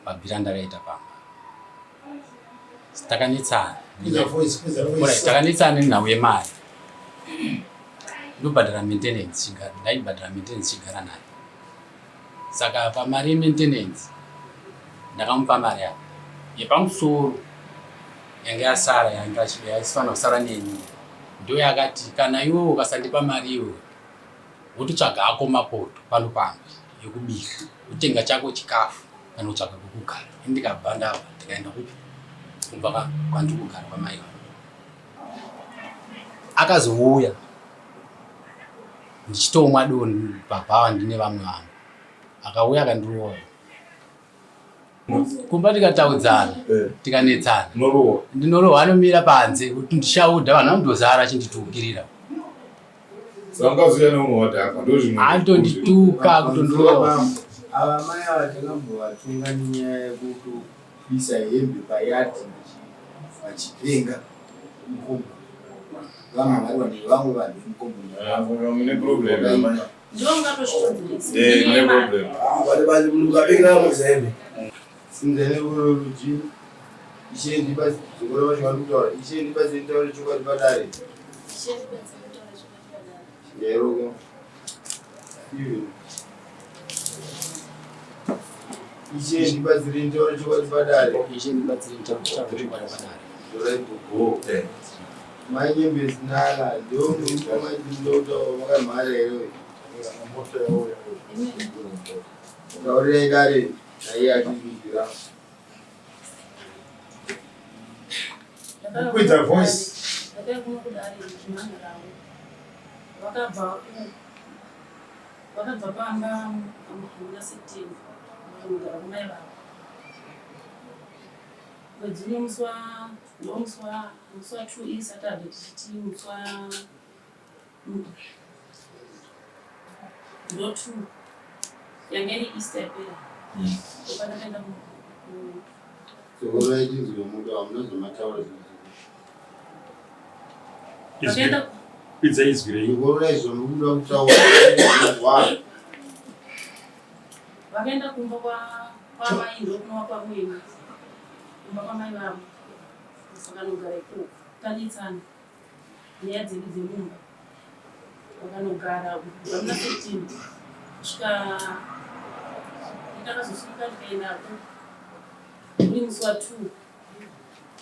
Mabviro andakaita pamba. Takanetsana. Takanetsana nenhau yemari. Ndobhadhara maintenance chigara, ndaibhadhara maintenance chigara naye. Saka pamari yemaintenance ndakamupa mari yake yepamusoro yanga yasara yanga yaisifanira kusara neni ndoyakati kana iwe ukasandipa mari iwe wototsvaga ako mapoto pano pamba yekubika wotenga chako chikafu kana kutsvaga kwekugara ini ndikabva ndabva ndikaenda kupi kumba kwandiri kugara kwamai vangu akazouya ndichitomwa doni pabhawa ndine vamwe vanhu akauya akandirova kumba tikataudzana eh. tikanetsana ndinorohwa anomira panze kuti ndishaudha vanhu vanondozara achinditukirira Atondituka kutondirova. Ava mai ava takambovatonga nenyaya yekutoisa hembe payadhi vachipenga mukombo vamhangarwa nevamwe vanhu vemukombo. Mune problem amai. Simudza nerudyi ishe ndibatsire zvikoro vacho vari kutaura ishe ndibatsire nditaure chokwadi padare. Ishe ndibatsire nditaure chokwadi padare. Chinjairoko. Steven. Ishe ndibatsire nditaure chokwadi padare. Ishe ndibatsire nditaure chokwadi padare. Torai bhuku. Mai Nyembezi Nala ndiwo murume wamaindindotaura makamhara here uyu? Taurirai dare naiye achizvinzwira. Kukwidza voice. Ndakauya kuno kudare ndichimhan'arawo. Vakabva vakabva pamba muna September vakanogara kumai vavo. Mwedzi uno musi wa ndomusi wa musi wa 2 iri Saturday tichiti musi wa ndo 2 yanga iri Easter yapera. Ndopandakaenda ku Sokoro yachinzwa muto hamuna zvamataura Ndakaenda Kwidza izwi renyu. Sokoro yaizwa mukuda kutaura. Vakaenda kumba kwa kwamai ndokunova kwamwene kumba kwamai vavo vakanogara ikoko tanetsana nyaya dzedu dzemumba vakanogara kubva muna 13 kusvika ndakazosvika ndikaendako uri musi wa 2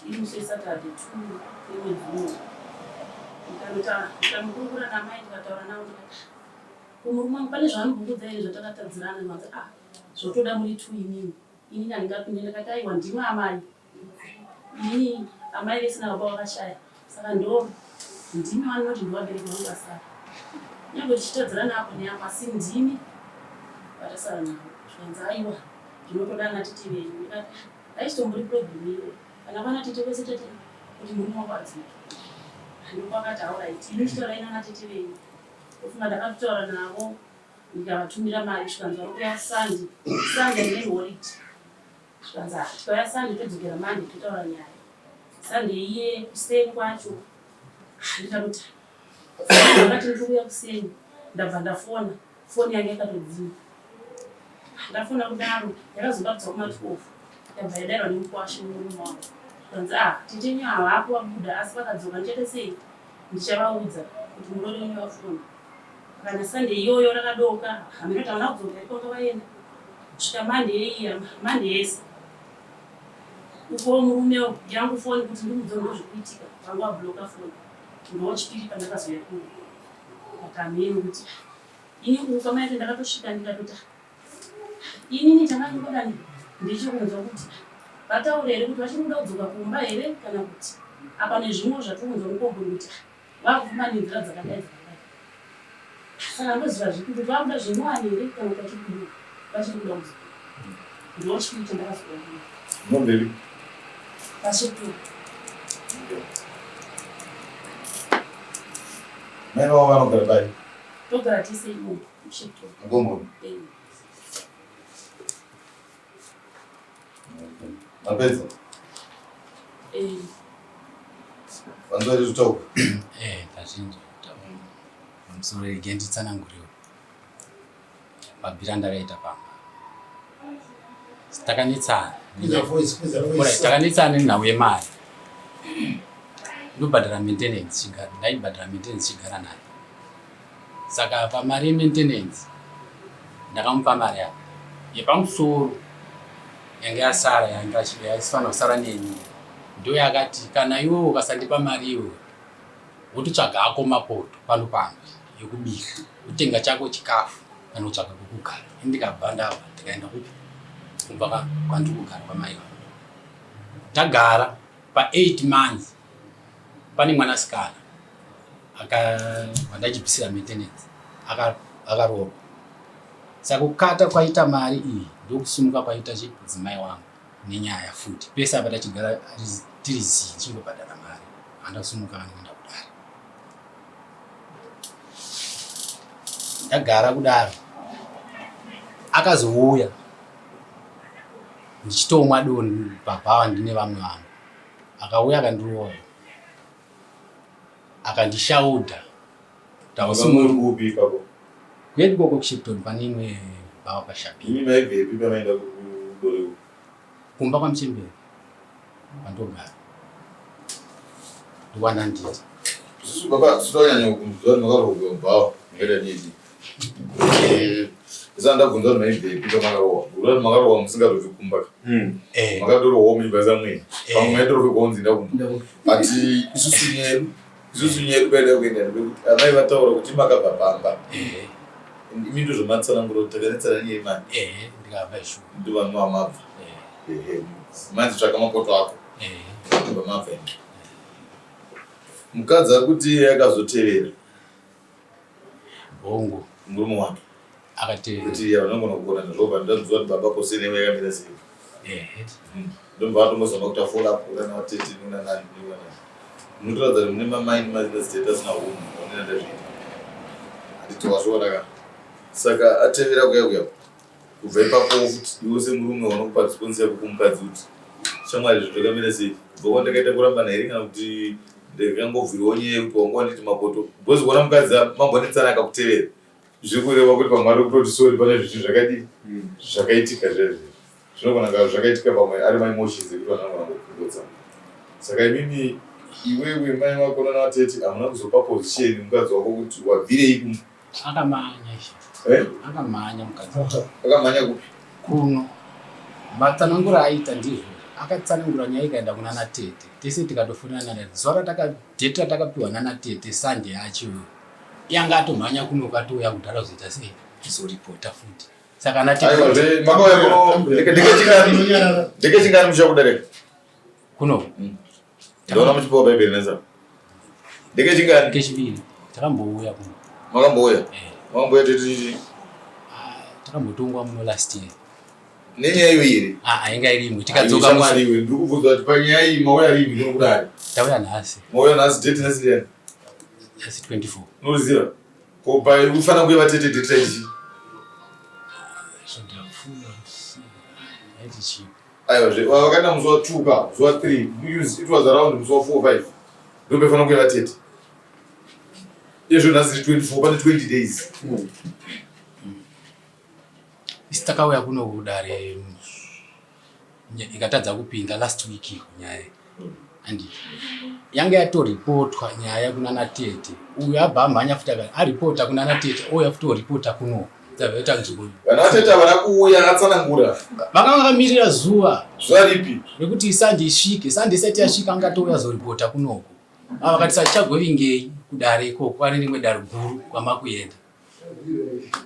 iri musi wesaturday 2 yemwedzi uno ndikanokurukura namai ndikataura navo ndikati kumurume wangu pane zvaanombokudza here zvatakatadzirana ndikati ah zvotoda muri two inini inini handingapinde ndakati aiwa ndimwe amai inini amai vese nababa vakashaya saka ndo ndimi vanoti ndovabereki vangu vasara nyange tichitadzirana apo neapo asi ndimi vatasara navo zvikanzi aiwa zvinotoda ana tete venyu ndikati haisitombori problem iyoyo kana vana tete vese tete kuti murume wako adzoke ndokwakati auraiti ini chitaurai nana tete venyu ndofunga ndakatotaura navo ndikavatumira mari zvikanzi vari kuuya Sunday Sunday ndine holiday zvikanzi ah tikauya Sunday todzokera Monday totaura nyaya Sunday iye kuseni kwacho ah, ndikatoti ndakati ndiri kuuya kuseni ndabva ndafona foni yange yakatodzima ndafona kudaro yakazobatidza kuma 12 yabva yadairwa nemukwasha wemurume wangu zvikanzi ah tete nyu havapo vabuda asi vakadzoka ndichaita sei ndichavaudza kuti muroore wenyu vafona Kana Sunday iyoyo rakadoka hameno kuti havana kudzoka here kwanga vaenda kusvika Monday iya Monday yese uko murume yangu foni kuti ndimuudze ndozvikuitika vanga vabloka foni ndochipiri pandakazouya kuno but hameno kuti ini uka mai ndakatosvika ndikatoti inini chandandingoda ndechekunzwa kuti vataure here kuti vachiri kuda kudzoka kumba here kana kuti apa nezvimwe zvatikunzwa mukomboni kuti Vakufamba nenzira dzakadai dzakadai. Saka ndoziva zvipi kuti vakuda zvinyowani here kana kuti vachiri kuda vachiri kuda kudzoka. Ndochii chandakazoona. Unobvepi? Pashetu. Mai vavo vanogara pai? Togara tese imomo mushetu. Mugomboni? Eh. Mapedza? Eh. Vanzwa here zvitaurwa? Eh, tazvinzwa kutaura. Pamusoro rege nditsanangurewo. Mabviro andakaita pamba. Takanetsana. Takanetsana nenhau yemari. Ndobhadhara maintenance chigara, ndaibhadhara maintenance chigara naye. Saka pamari yemaintenance ndakamupa mari yake yepamusoro yanga yasara yanga yaifanira kusara neni ndoyakati kana iwe ukasandipa mari iwe wototsvaga ako mapoto pano pamba yekubika wotenga chako chikafu kana kutsvaga kwekugara ini ndikabva ndabva ndikaenda kupi kumba kwandiri kugara kwamai vangu tagara pa 8 months pane mwanasikana wandachibvisira maintenance akaroorwa saka kukata kwaita mari iyi ndokusimuka kwaita chidzimai wangu nenyaya futi pese apa tachigara tiri zii tichingobhadhara mari handasimuka vanoenda kudare ndagara kudaro akazouya ndichitomwa doni pabhawa ndine vamwe vanhu akauya akandirova akandishaudha takusimukupi ipapo kwedu koko kushipton pane imwe bhawa pashapi imi maibvepi pamaenda kudoreko kumba kwamuchembere kwandogara ndokwananditi isusu baba sitonyanya kunzwa kuti makarohwa bhawa makaita didi isa ndabvunza kuti maibvepi pamakarohwa kuti makarohwa musingatobvi kumba Eh. makatorohwa muchibva samweni Eh. pamwe maitorohwa kwaunzi ndakumba but isusu nyedu isusu nyedu paida kuenda ndepekuti amai vataura kuti makabva pamba Eh, imi ndozvamatsanangura kuti takanetsana nyaya yemari eh, ndikabva shuwa ndovanhu vamabva Eh, ehe manzi tsvaka mapoto ako eh, ndobva mabva imi mukadzi ari kuti iye akazotevera hongu murume wake akatevera kuti iye vanogona kugona nezvobva ndanzwa kuti baba kosene yakamira sei Eh, ndobva vatombozama kuti afola up kana vatete nuna nani nuna nani munotoratidza kuti mune mamaini mazitete asina hunhu aonena ndazviita handiti wazviona ka saka atevera kuya kuya kubva ipapo futi iwe semurume unokupa response yako kumukadzi kuti shamwari zvinhu zvakamira sei kubva kwandakaita kurambana here kana kuti ndakangobvirawo nyaya yekuti wanga wanditi mapoto because kuona mukadzi mambonetsana akakutevera zviri kureva kuti pamwe ari kutoti sori pane zvinhu zvakadii zvakaitika zvezvi zvinogona kunga zvakaitika pamwe ari maemotions ekuti vanhu vanogona kupungudza saka imimi iwewe mai vako nana vatete hamuna kuzopa position mukadzi wako kuti wabvirei kum akamhanya ishe eh? akamhanya mukadzi akamhanya kupi kuno matsanangura aita ndizvo akatsanangura nyaya ikaenda kuna natete tese tikatofonera nanatete zuva ratakadheti ratakapiwa nanatete sunday yacho yanga atomhanya kuno katouya kudhara kuzoita sei kuzoripota futi saka aiwa natete zve makauya kuno ndekechingani muchiya kudarika kuno ndaona muchipiwa bhaibheri nesa ndekechingani kechiviri takambouya kuno makambouya Eh, makambouya tete ah, takambotongwa muno last year nenyaya iyo here ah ainga iri imwe tikadzoka Aiwa, musi iwe ndiri kubvunza kuti panyaya iyi mauya rini kuno kudare tauya nhasi mauya nhasi date nhasi ndiyani nhasi 24 unoziva ko ufanira kuuya vatete date raichi so ndapfuura aiti chii aiwa zve vakaenda musi wa 2 ka musi wa 3 it was around musi wa 4 5 ndopefanira kuuya vatete izvo nhasi 24 pane 20 days isi takauya kuno kudare ikatadza kupinda last week iko nyaya handiti yanga yatoripotwa nyaya kuna natete uyu abva amhanya futi akati aripota kuna natete ouya futi oripota kuno dzabvaita nzvimbo vana vatete havana kuuya atsanangura vanga vakamirira zuva zuva ripi rekuti sandi isvike sandi isati yasvika angatouya zoripota kunoko ava vakati sachagovingei kudare ikoko pane rimwe dare guru kwamakuenda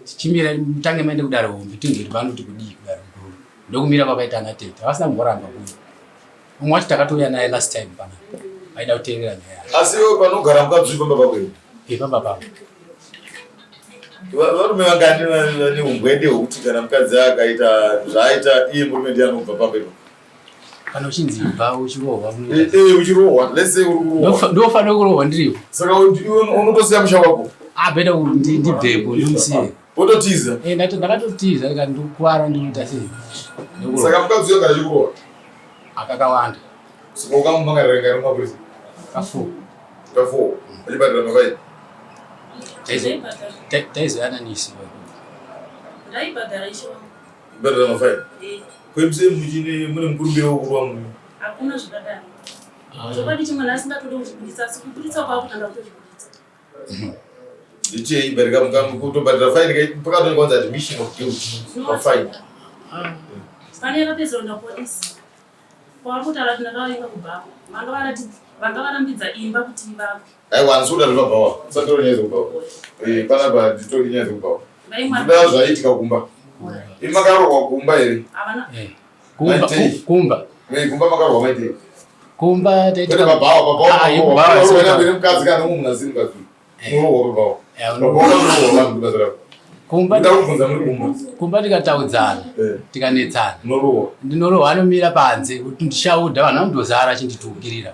tichimira mutange maende kudare hombe tingeri vanoti kudii kudare guru ndokumira kwakaita ana tete havasina kumboramba kuuya umwe wacho takatouya naye last time pana aida kuteerera nyaya yacho asi iwe panogara mukadzi pamba pako iwe ipamba pamba Varume vangani vane ungwende hwekuti kana mukadzi akaita zvaaita iye murume ndiye anobva pamba ipapo kana uchinzi ibva uchirohwa Eh, eh, uchirohwa let's say uri kurohwa ndofanira kurohwa ndiripo saka iwe unotosiya musha wako abeta ndibvepo ndimusiye wototiza Eh, ndakatotiza ndikati ndikukwara ndikuita sei Ndikurohwa. saka mukadzi uyo agara achikurohwa akakawanda saka ukamumangarira ngari mumapurisa kafu kafo achibhadhara mavai Ndaibhadhara. taizoyananisi Ndaibhadhara ishe wangu. Kubhadhara mafaini. Eh. Kwemse muchine mune mukurumbira wokurwa murume. Hakuna zvakadaro. Ah. Chokwadi chimwe nhasi ndatode kuchibuditsa asi kubuditsa kwakutanga kutozvibuditsa. Ndichei barika kutobhadhara faini pakatoni kwanza admission of guilt pafaini. Pane yakapedzera kuenda kupolisi. Kwakutaura kuti ndakavenga kubhako. Vanga varatidza vanga varambidza imba kuti ivakwe. Aiwa handisi kuda zvepabhawa. Usatora nyaya dzekubhawa. Eh, panapa nditori nyaya dzekubhawa. Vaimwa Ndoda zvaiitika kumba. Imi makarohwa kumba here? havana Eh. Kumba Maitei. kumba. Eh, kumba makarohwa maitei. Kumba Kwete taitika. pabhawa, pabhawa. Ah, yekubhawa, Unorohwa saka. nyangwe nemukadzi kana mumwe munhu asiri mukadzi. Eh. Unorohwa pabhawa. Eh, Pabhawa unorohwa vanhu kubasa rako. Kumba Ndoda kubvunza muri kumba. kumba tikataudzana Eh, tikanetsana. unorohwa. Ndinorohwa anomira panze kuti ndishaudha vanhu vanondozara achinditukirira.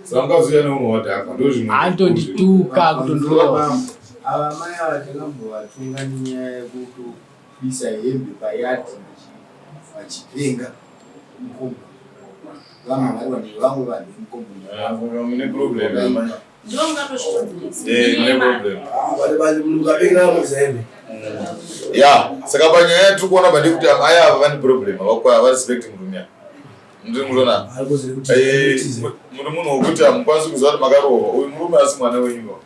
Saka mukadzi uya neunhu wadhakwa ndozvimwe. Anotondituka kutondorova. Ava mai ava takambovatonga nenyaya yekutoisa hembe payadhi vachipenga mukombo. Vamhangarwa nevamwe vanhu vemukombo. Ah, Mune problem amai. ndivo mungatozvikonzeresa. Eh, mune problem. Mukapenga Ya, saka panyaya yatiri kuona pande kuti amai ava vane problem havakwa havarespect murume ava. Ndiri mukuona. Eh, muri munhu wokuti hamukwanisi kuziva kuti makaroorwa. Uyu murume asi mwana wenyu wa.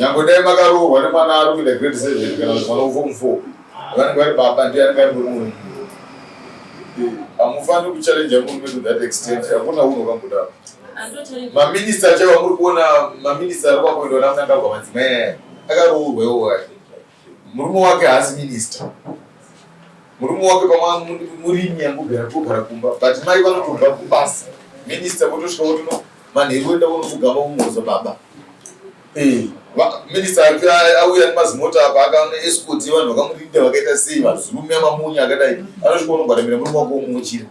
Nyangwe dai makaroorwa nemwana ari kuenda grade 7 kana kuti mwana weform 4. Vanenge vari baba ndiye anenge ari murume wenyu. Eh, Hamufaniri kuchallenge murume to that extent. Hakuna unhu wakambodaro. Andochallenge. Maminista chaiwo muri kuona maminista ari kwakuendwa naMnangagwa madzimai aya akaroorwa iwo aya. Murume wake haasi minista. Murume wake pamwe murimi angogara kugara kumba but mai vanotobva kubasa. Minista votosvika votono manheru oenda vonopfugama vomuudza baba. Eh, minista auya nemazimota apa akaona escort yevanhu vakamurinda vakaita sei vazurume mamunya akadai anosvika unogwadamira murume wake womuuchira.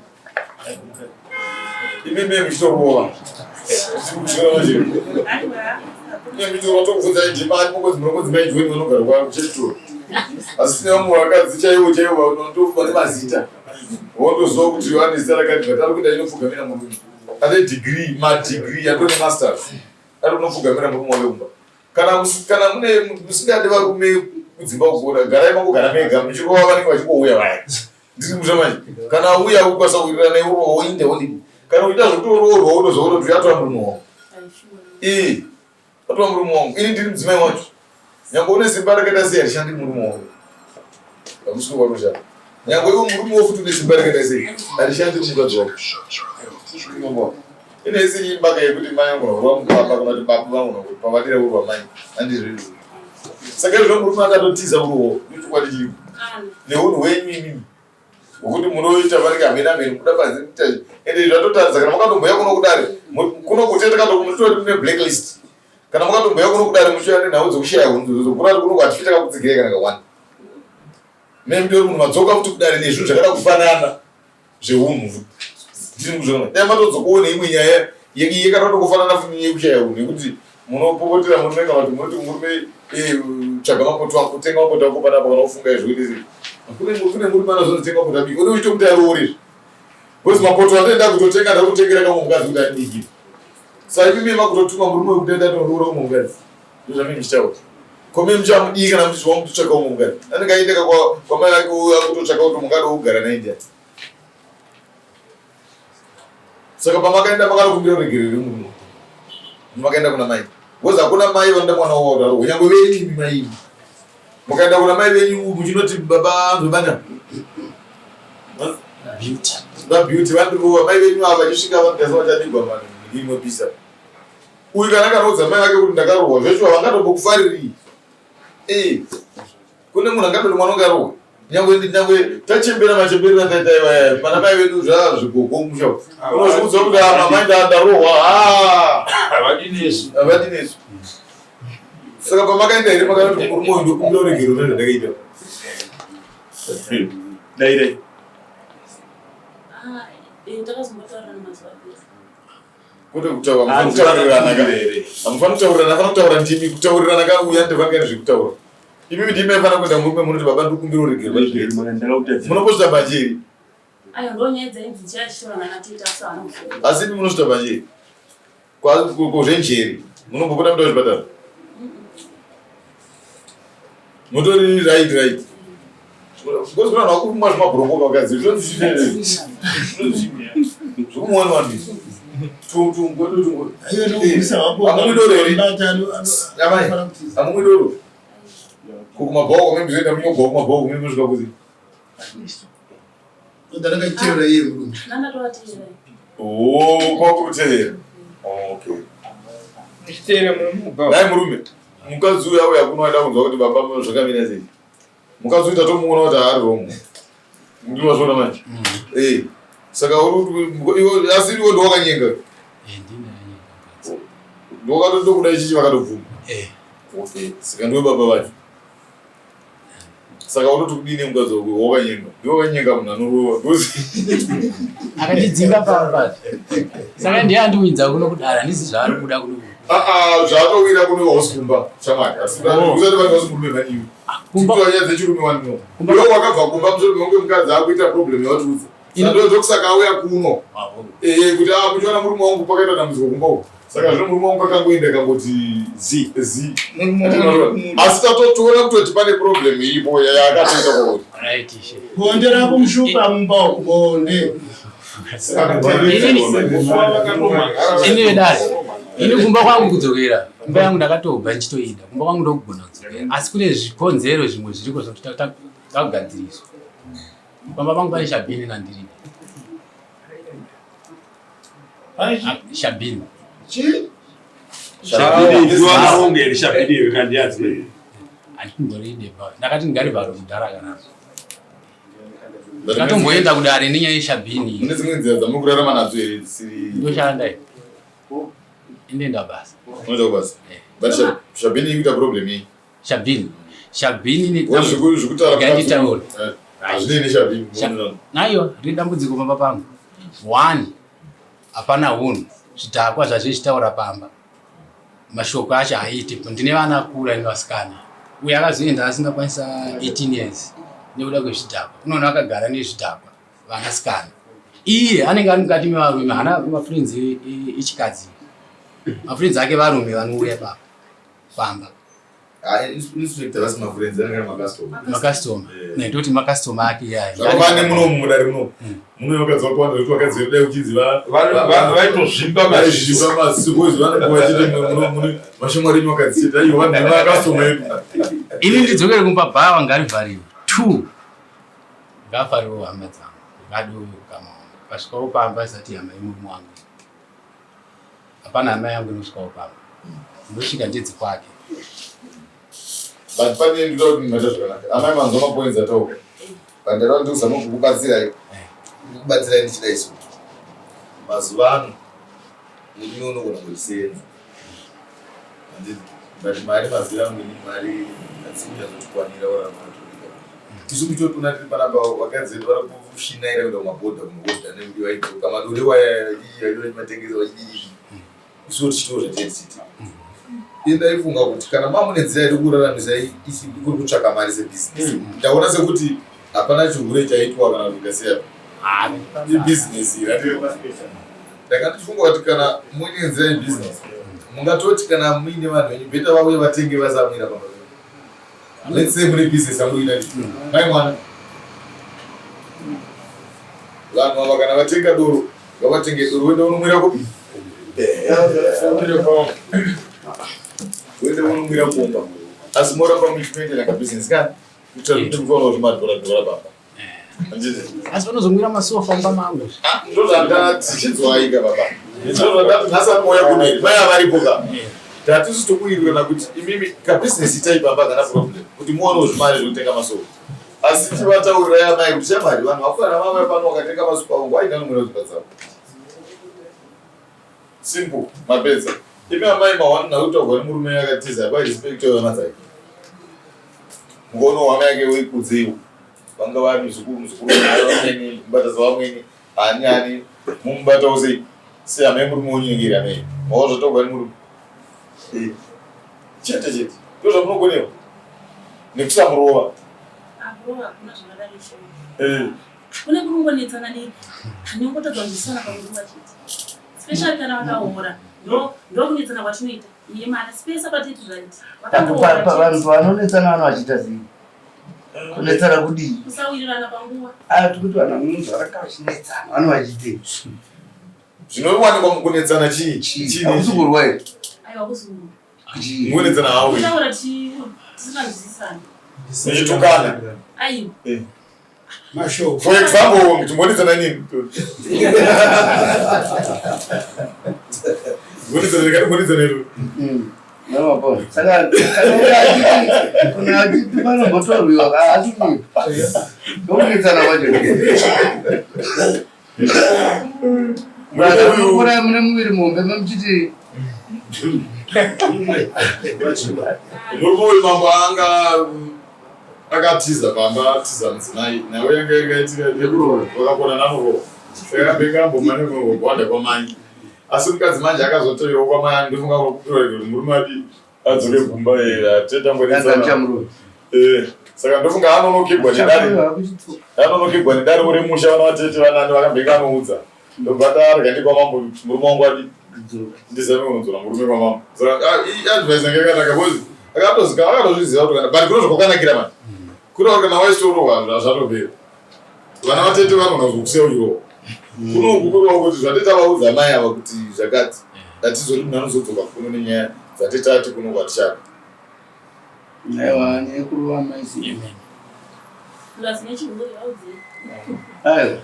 Imimi muchitorova. Aiwa. Tokubvunza ndimani mokozi munokozi mai John vanogara kwa kuchechitoro. Asi tine vamwe vakadzi chaivo chaivo vanotofa nemazita. Wondoziva kuti vane zita rakati but ari kuenda inopfugamira murume. Ane degree, madegree atone masters. Ari kunopfugamira murume wake kumba. Kana kana mune musingade varume kudzimba kugora garai mangogara mega muchirova vanenge vachingouya vaya. Ndiri musha manje. Kana uya ukwanisa kuwirirana newe woinde wodini. Kana uchiita zvekutoroorwa wotoziva kuti uyatora murume wako. Aishuwa. Ee, atora murume wangu. Ini ndiri mudzimai wacho. Nyangwe une simba rakaita sei harishandi murume wangu. Hamusi kuvaroshanda. Nyangwe iwe murume wo futi une simba rakaita sei harishandi mukadzi wako. Unoona? Ine isiri imbaka yekuti mai vangu vakurwa mubaba kana kuti baba vangu vakurwa pavadira kurwa mai. Handizvo izvo. Saka izvo murume akatotiza urowo ndochokwadi chiripo. Kana. Neunhu hwenyu imimi. Hwekuti munoita vanenge hamene hamene kuda panze kuita ende zvatotaridza kana makatomboya kuno kudare kuno kuti takatomutori mune blacklist kana makatomboya kuno kudare muchiuya nenhau dzekushaya hunhu dzodzo kurati kuno hatifi takakudzigirai kana kawani mene mutori munhu madzoka futi kudare nezvinhu zvakada kufanana zvehunhu ndiri kuzviona dai matodzokawo neimwe nyaya yakada kufanana futi neyekushaya hunhu yekuti munopopotera murume kana kuti munoti murume eh, tsvaga mapoto ako tenga mapoto ako panapa kana ufunga izvo kuti kune kune murume anozonzi tenga mapoto abike une uchitomuti aroore because mapoto anoenda kutotenga ndakutengera kamwe mukadzi kuti adiki saka imi makutotuma murume wekuti enda toroora umwe mukadzi ndozvamii muchitaura kome muchamudii kana muchizwa mukutotsvaka umwe mukadzi anenge aendeka kwamai vake akutotsvaka kuti mungada kugara naye ndiani saka pamakaenda makanokumbira ruregerero murume makaenda kuna mai because hakuna mai vanoda mwana wavo kudaro kunyange venyu imi mai imi mukaenda kuna mai venyu muchinoti baba zvobana Beauty. vabeauty vandirova mai venyu ava vachisvika vanogasa vachabigwa mani inopisa uyu kana akanoudza mai vake kuti ndakarohwa zveshuwa vangatombokufariri Eh, kune munhu angatoti mwana unge arohwa nyangwe nyangwe tachembera machemberero ataita ivaya pana mai vedu zvaa zvigogo musha unozviudza kuti ah, mama ndarohwa ah. Havadi nesu. Havadi nesu. Saka pamakaenda here makanoti murume uyu ndokumbira uregerero nezvandakaita? Dai dai. Ah, eh, takazombotaurana mazuva apera. Kwete kutaura, hamufani kutaurirana ka. Hamufani kutaurirana, fana kutaura ndimi, kutaurirana ka uya ndifani zvekutaura. Imi ndimi maifana kuenda murume munoti baba ndikumbira uregerero. Munoposita bhanjeri. Ayo ndo nyaya dzainzi ndichachitaura natete asi haana musoro. Asi imi munosvita bhanjeri. Kozvenjeri. Munombopota muenda kuchipatara. Mutori right right. Because kuna vanhu vakumwa zvemabhurongo vakadzi zvikumwani vanhu izvi. Amumwi doro here? Amai, amumwi doro. Kumabhawa kwamene muzoenda munyogwa kumabhawa kwamene munosvika kuti. Ndakachiteera iye murume. Oh, kwakutevera. Okay. Chiteera murume. Dai murume. Mukadzi uya uya kuno aida kunzwa kuti baba zvakamira sei. Mukadzi uyu tatomuona kuti haari wrong. Ndinozviona manje. Eh. Saka uri asi iwe ndowakanyenga. Eh, ndini ndakanyengwa mukadzi. Ndowakatotokuda ichichi vakatobvuma. Eh. Okay. Saka ndiwe baba vacho. Saka unoti kudini mukadzi wako wakanyenga? Ndiwe wakanyenga munhu anorova. Akandidzinga pamba. Saka ndiye andiwinza kuno kudara, handizi zvaari kuda kuno. Ah ah, zvaatowira kuno hausi kumba. Shamwari. Asi usati vanhu vasi murume mani iwe. Kumba Kumba dzechirume wani no. Iwe wakabva kumba musoro mekunge mukadzi akuita problem yawatiudza. Saka ndokusaka auya kuno. Eh kuti ah muchiona murume wangu pakaita dambudziko kumba uko. Saka zvino murume wangu akangoenda akangoti zi zi. Asi tatotoona kutoti pane problem iripo yaakatoita kwauri. Right ishe. Bonde rako mushupa mumba uku bonde. Ini vedare. Ini kumba kwangu kudzokera. Kumba yangu ndakatobva ndichitoida. Kumba kwangu ndokugona kudzokera. Asi kune zvikonzero zvimwe zviriko zvekuti takugadziriswa. Pamba pangu pane shabhini nandiri. Shabhini. Chi? Shabhini kandiyazi. Handingoride ba. Ndakati ndigare baro mudhara kana. Ndakatomboenda kudare nenyaya yeshabhini. Mune dzimwe nzira dzamuri kurarama nadzo here dzisiri Ndoshanda iyi. Indoenda basa. unoenda kubasa? But shabhini iri kuita problem iyi. Shabhini. Shabhini ne Zvekutaura Nganditaure. Hazvinei neshabhini. Naiwa, rine dambudziko pamba pangu. One, hapana hunhu. Zvidhakwa zvazvichitaura pamba. Mashoko acho haaiti. Ndine vana akura nevasikana. Uyo akazoenda asingakwanisa 18 years nekuda kwezvidhakwa. Unoona akagara nezvidhakwa vanasikana. Iye anenge ari mukati mevarume, haana mafriends echikadzi. Mafriends ake varume vanouya ipapo pamba. Inspector vasi mafriends anenge ari makastoma. Makastoma. Ndoti makastoma ake iyayo. Zvakafana nemuno mudare muno. Muno vakadzi vakawanda zvekuti vakadzi vedu dai kuchinzi vaitozvimba vaizvimba maziso because vanenge vachiti muno mune mashamwari enyu vakadzi chete aiwa vanhu vemakastoma edu. Ini ndidzokere kumba bhawa ngarivhariwe. Two. Ngafariwo hama dzangu. Ngadiwo kama wangu. Pasvikawo pamba isati hama yemurume wangu. Hapana hama yangu inosvikawo pamba. Ndosvika ndedzi kwake. But pane ndinoda kuti mubata zvakanaka. Amai manzwa mapoints ataurwa. Pandara ndikuzama kukubatsirai. Kukubatsirai ndichida isu. Mazuva ano murume unogona kuzisenza. Handiti but mari mazuva angu ini mari hadzisi kunyatsotikwanira ora kumaturika. Isu kuchotona tiri panapa vakadzi vedu vari kushinaira kuenda kumabhodha kunohodha nekuti vaidzoka madore waya vachimatengesa vachidii. Isu tichitiwo zvatiri tichiti. Ini ndaifunga kuti kana mamune nzira iri kuraramisa kuri kutsvaka mari sebhizinesi. Ndaona sekuti hapana chihure chaitwa kana kuti kasiya. Ibhizinesi iri handiti. Ndakatofunga kuti kana muine nzira yebhizinesi mungatoti kana muine vanhu venyu bheta vauye vatenge vasamira pamba penyu. Let's say mune business yamuri kuita nditi. Mai mwana. Vanhu ava kana vatenga doro ngavatenge doro voenda vonomwira kupi? Voenda vonomwira kumba. Asi moramba muchitoendera kabusiness kana kuitira kuti mutoona kuti madhora dhora baba. Asi vanozomwira masofa mumba mangu. Ndozvandati chinzwaika baba. Ndozvandati nhasi anouya kuneri mai avaripo ka. Tatisu tokuwirirana kuti imimi kabusiness itai baba kana problem kuti muonewo zvimari zvekutenga masofa. Asi chivataurirai amai kuti shamwari vanhu vafanana vauya pano vakatenga masofa avo nguva ino dzimba dzavo. Simple mapedza. Imi amai mawana nakutaurwa nemurume akatiza kwa respect hama dzake. Mukaona hama yake weikudzeiwo. Vanga vari muzukuru muzukuru vamweni mubata vamweni ani ani mumubata sei sehama yemurume wonyengera amai. Maona zvataurwa nemurume. Eh. Chete chete. Ndozvamunogonewa. Nekusamurova. Akurova hakuna zvakadaro izvo. Eh. Kune kurungonetsana nengotadza kunzwisisana panguva chete. Especially kana vakaora. Ndo ndokunetsana kwatinoita. Iye mara space apa tete right. Vanhu Vakatora. vanonetsana vano vachiita sei? Kunetsana kudii? Kusawirirana panguva. Ah, tikuti vanhu vanonzi varanga vachinetsana, vano vachiitei? Zvinowanikwa mukunetsana chii? Chii? Hakusi kurwa here? Aiwa kusi kurwa. Chii? Mukunetsana hawo. Kutaura tisinganzwisisani. Muchitukana. Aiwa. Eh. Mashoko. For example, timbonetsana nini? Mbonetsana ndikati mbonetsana iro. Saka kana achiti panombotorwiwa asi ndokunetsana kwacho. Mura mune muviri muhombe mamuchiti Murume uyu mambo anga akatiza pamba atiza mudzimai nawe yanga yakaitika yekuroora vakakona nanoroora saka mbenge ambomane kuwanda kwamai asi mukadzi manje akazotorerwa kwamai ndofunga kutorerwa kuti murume adi adzoke kumba atetambonetsana saka ndofunga anonokegwa nedare anonokegwa nedare remusha vana vatete vanani vakambenge anoudza ndobva tarya ndikwamambo murume wangu adi ndizame kunodzora murume kwamambo saka advice yange yakanaka because akatozika akatozviziva kuti kana but kuno zvakwakanakira manje kuno kana waisitorohwa zvatopera vana vatete vanogona kuzokusiya uchirohwa kuno kukurwa kuti zvatete vaudza mai ava kuti zvakati hatizoti munhu anozodzoka kuno nenyaya dzatete ati kuno kwatichada. Aiwa nyaya yekurova mai sei. Plus nechihure vaudzei. Aiwa.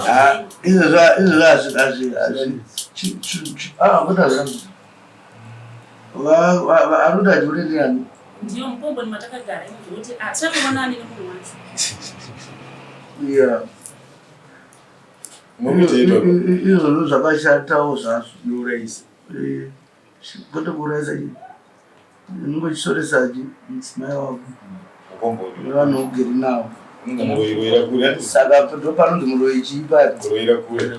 Ah, izvozvo izvozvo hazvi hazvi hazvi chi chi chi ah kwete hazvi. Va va anoda chihure ndiani? Ndiyo mukomboni matakagara imo zvekuti hatichatoonani nemunhu wacho. Yeah. Izvozvo zvakashatawo zvazvo. Nouraisa. Eh, kwete kuuraisa chii? Unenge uchisoresa chi mudzimai wako. Nevanhu ugere navo. Saka ndopanonzi muroyi chii paya? Kuroira kure.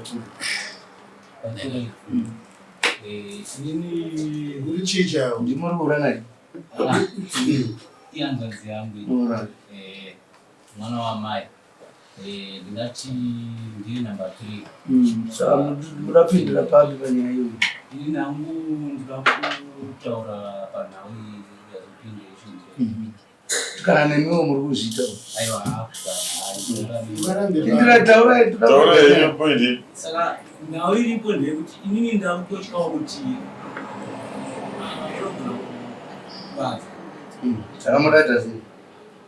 Inini Uri chii chawo? Ndimuri kuura naye? Ihanzvadzi yangu. Mwana wamai. Ndingati ndiye number 3. Saka murapindira papi panyaya iyoyo? Ini hangu ndinoda kutaura panhau iyi yazopinda yechinzwa. Kana nemiwo muri kuzviita. Aiwa, Pindira taurai toda Taurai henyu point iyi. Saka nhau iripo ndeyekuti inini ndakutotyawo kuti anogona kukuvadza. Saka munoita sei?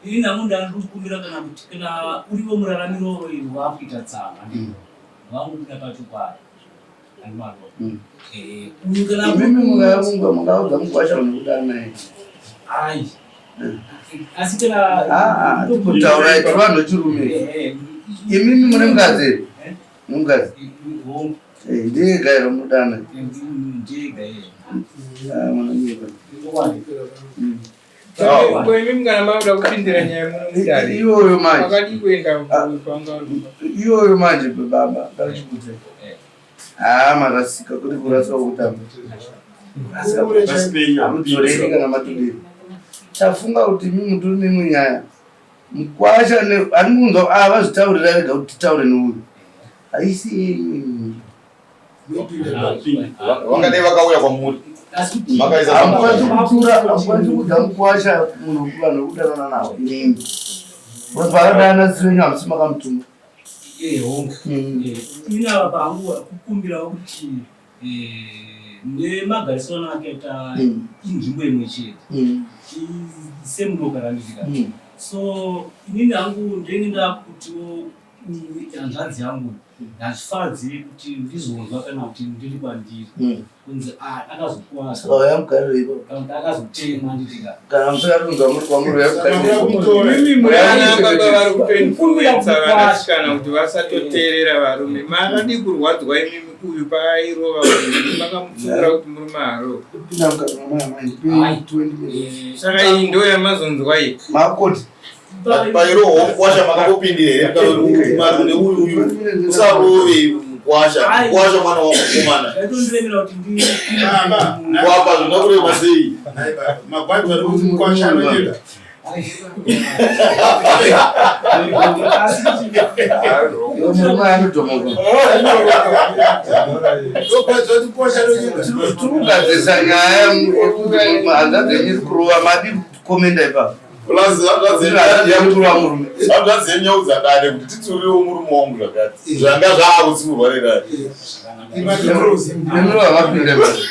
Ini hangu ndandikukumbira kana kuti kana uriwo muraramiro wakuita tsama wangubuda pachokwadi andimazvo. Uyu kana Imimi mungaunga mungaudza mukwasha unekuda naye. Ai. Asi kana Ah, kutaurai tiri vanhu vechirume. Imimi mune mukadzi here? Mune mukadzi? Ndiye ega here munodana? Ndiye ega here. Ah, munonyepa. Ko imi kana makuda kupindira nyaya muno mudare. Iyoyo manje. Makadii kuenda panga Iyoyo manje baba ndachikudza. Ah, marasika kuti kurasika kutamba. Hamudzoreri kana matoderi. Tafunga kuti imi mutori neimwe nyaya. Mukwasha ari kunzwa ah vazvitaurira vega kuti titaure neuyu. Haisi yenyu. Vangadai vakauya kwamuri. Makaisa Hamukwanisi kutura, hamukwanisi kuudza mukwasha munhu vanhu vekudanana navo imimi. Because vakadana sisi venyu hamusi makamutuma. Hongu. Ini apa pangu kukumbirawo kuti nemagarisano akaita inzvimbo imwe chete. Semunogara ndika. So inini hangu ndenge ndakutiwo hanzvadzi yangu hazvifadzi kuti ndizonzwa kana kuti ndiri kwandiri kunzi akazokuvadzwa. Saka yamugariro ipapo. Kana kuti akazotemwa nditika. Kana musingadi kunzwa muri kwamuri yamugariro ipapo. Imimi muri ana baba vari kutoinfluensa vanasikana kuti vasatoteerera varume. Makadii kurwadzwa imimi uyu paairova uyu makamupfuura kuti murume haarove. Pinda mukati mamai amai. 20 minutes. Saka iyi ndo yamazonzwa iyi. Makoti. Pairohwa mukwasha makambopindira here mukazoti mari neuyu uyu usarove mukwasha mukwasha mwana wangu mukomana Zvaitondiremera kuti ndi Baba. kwapa zvina kurema sei Nhai baba. Magwanzi vari kuti mukwasha anonyeba. Iwe murume anodhomoka. Ndogwanzi kuti mukwasha anonyeba. Tiri kugadzirisa nyaya yekuti hanzvadzi yenyu iri kurova madi kukomenda ipapo. Plus Hanzvadzi murume. Hanzvadzi yenyaudza dare kuti titsurirewo murume wangu zvakati zvanga zvaakutsiurwa nedare. Nemiwo havapinde basa.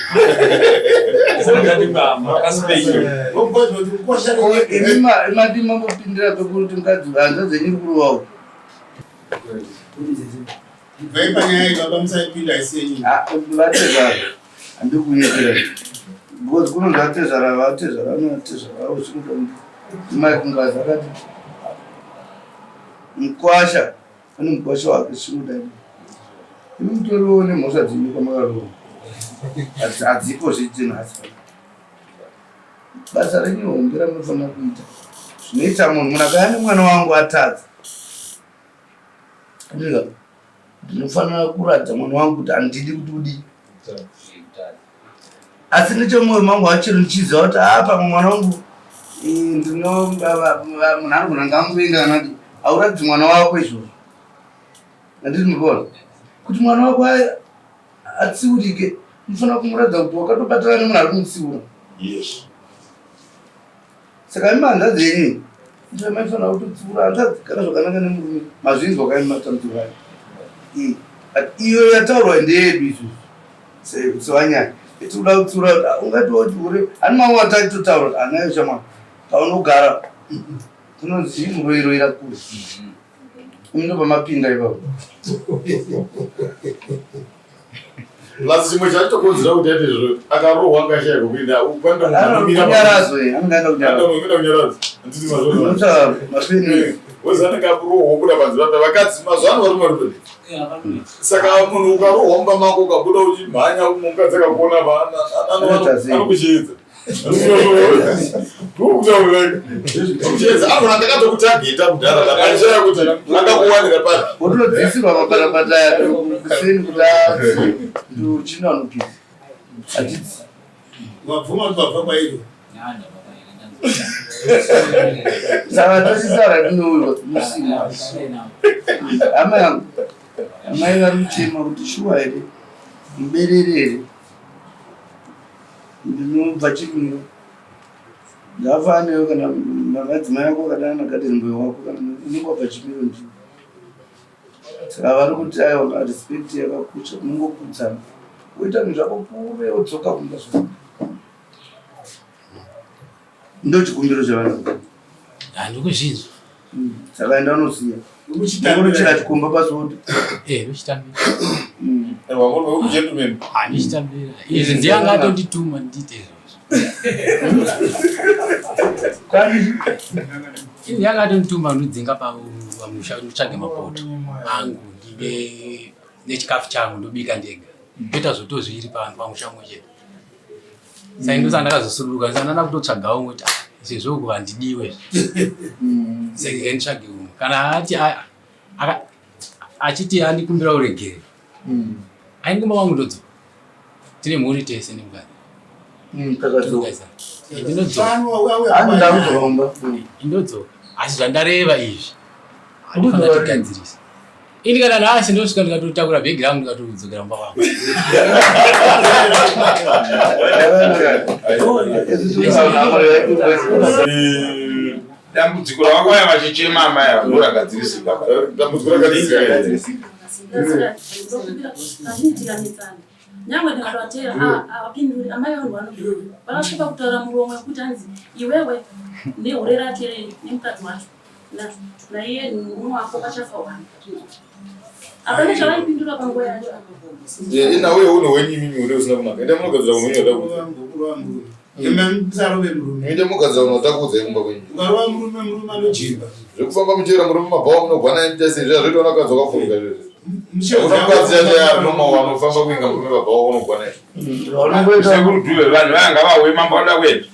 Ko imi madi mambopindira pekuti mukadzi hanzvadzi yenyu iri kurovawo. Bvai panyaya iyi baba musaipinda haisi yenyu. Ah, vatezvara handiri kunyepera because kunonzi vatezvara vatezvara vanotezvara vavo zvinoda kuti mai kungazi akati mukwasha ane mukwasha wake zvinoda imi mutoriwo nemhosva dzenyu kwamakaroora hadzipo zvedzinhasi basa renyu hombe ramunofanira kuita zvinoita munhu munhu akaya nemwana wangu atadza Ndika ndinofanira kuratidza mwana wangu kuti handidi kuti udii asi nechemwoyo mangu hachiro ndichiziva kuti a pamwe mwana wangu ndino munhu anogona ngamuvenga kana kuti hauratidzi mwana wako izvozvo handiti mukuona kuti mwana wako atsiurike unofanira kumuratidza kuti wakatobatana nemunhu ari kumutsiura Yes. Saka imi hanzvadzi yenyu ndiyo maifanira kutotsiura hanzvadzi gara zvakanaka nemurume mazvinzwa kaimi matambudziko ayo. Eh, but iyo yataurwa ndeyedu isusu sevanyaya tikuda kutsiura kuti ah, ungati woti hure ani mamwe watatotaura kuti anayo shamwari paunogara kunonzi muroiroira kure imi ndopamapinda ipapo. Plus chimwe chachokonzera kuti aite izvo akarohwa angashaya kwekuenda kunyaradzo angaenda kunyaradzo handiti mazvona mapeni wozi anenge akurohwa kubuda panze vapa vakadzi mazuva ano varume vari kuenda saka munhu ukarohwa mumba mako ukabuda uchimhanya mukadzi akakuona anokuchiedza ndakatokutageta kudhara ndakashaya kuti angakuwanira papi wotodzidzisirwa maparapata aya kuseni kuti ndochino anopisa hatidzi Wabvuma kuti wabva kwairi. Saka tochitaura tinouya musina hama yangu amai vari kuchema kuti shuwa here muberere here Ndinobva chimiro. Ndavanewo kana madzimai ako akadana nagadeni boy wako kana unenge wabva chimiro ndiwo. Saka vari kuti aiwa respect yakakosha mungokudzana. Woita zvinhu zvako kure wodzoka kumba zvako. Ndochikumbiro chavanhu. Handikuzvinzwa. Saka enda unosiya. Unochera chikomba pasi woti. Eh, unochitambira. Gentleman. Ah, ndichitambira. Izvi ndiye anga atondituma ndiite izvozvo. Kwani Ndiye anga atondituma ndodzinga pamusha nditsvage mapoto angu ndibe nechikafu changu ndobika ndega. Ndoita zvotozviri pamusha mwe chete. Saka ndosaka ndakazosuduruka saka ndanda kutotsvaga umwe kuti ah, sezvo uku handidiwe saka nditsvage umwe kana ati achiti andikumbira uregere aingomba wangu ndodzoka tine mhuri tese nemukadzi ndodzoka asi zvandareva izvi Anofanira tigadzirisa. Ini kana nhasi ndosvika ndikatotakura bhegi rangu ndikatodzokera mumba kwangu. Dambudziko ravakauya vachichema amai ava ndoragadzirisika. Dambudziko ragadzirisika. Nyangwe ndikatovatera havapinduri amai vangu vanopindura. Vakasvika kutaura muromo wekuti hanzi iwewe nehure rake nemukadzi wacho. Naiye murume wako pachafa wani. Hapana chavaipindura panguva yacho. Ina uye unhu hwenyu imimi une usina kunaka. Enda munogadzira unhu wenyu watakuudza. Musarove murume. Enda munogadzira unhu watakuudzai kumba kwenyu. Ukarova murume murume anojimba. Zvekufamba muchera murume mabhawa munogwana imi sei zviya zvoita unakadzi wakafuruka izvozvo. Unakadzi yacho yaanoma wanofamba kuinga murume mabhawa unogwana izvo. Sekuru Dube vanhu vaya ngavauye mambo vanoda kuenda.